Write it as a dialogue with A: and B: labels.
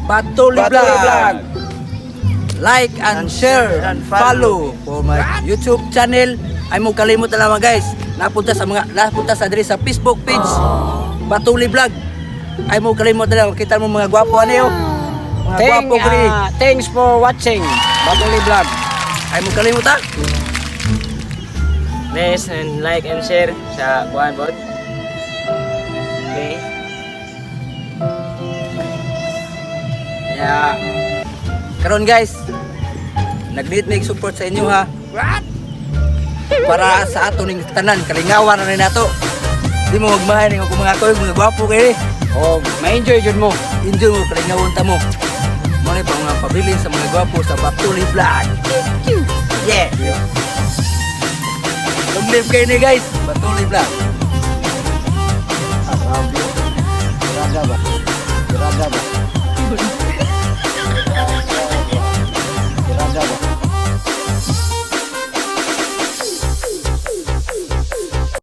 A: Batuli
B: Batuli
A: Vlog.
B: Vlog.
A: Like and share and follow for my YouTube channel. Ay mo kalimot na lamang, guys. Napunta sa diri sa Facebook page Batuli Vlog. Ay mo kalimot na lang, kita mo mga gwapo ani oh. Mga gwapo kini.
B: Thanks for watching Batuli Vlog.
A: Ay mo kalimot ha.
C: Please and like and share sa kuan pod. Okay.
A: Kaya karon, guys, nag-need mig support sa inyo ha. Para sa ato ning tanan kalingawan na ni nato. Di mo magmahay ning ako mga koy, mga gwapo kay.
B: Oh, ma-enjoy jud mo.
A: Enjoy mo, kalingawon ta mo. Mo ni pa mga pabilin sa mga gwapo sa Batuli Vlog. Yeah. Long live kayo ni, guys. Batuli Vlog.
B: Ah, grabe. Grabe ba? Grabe ba?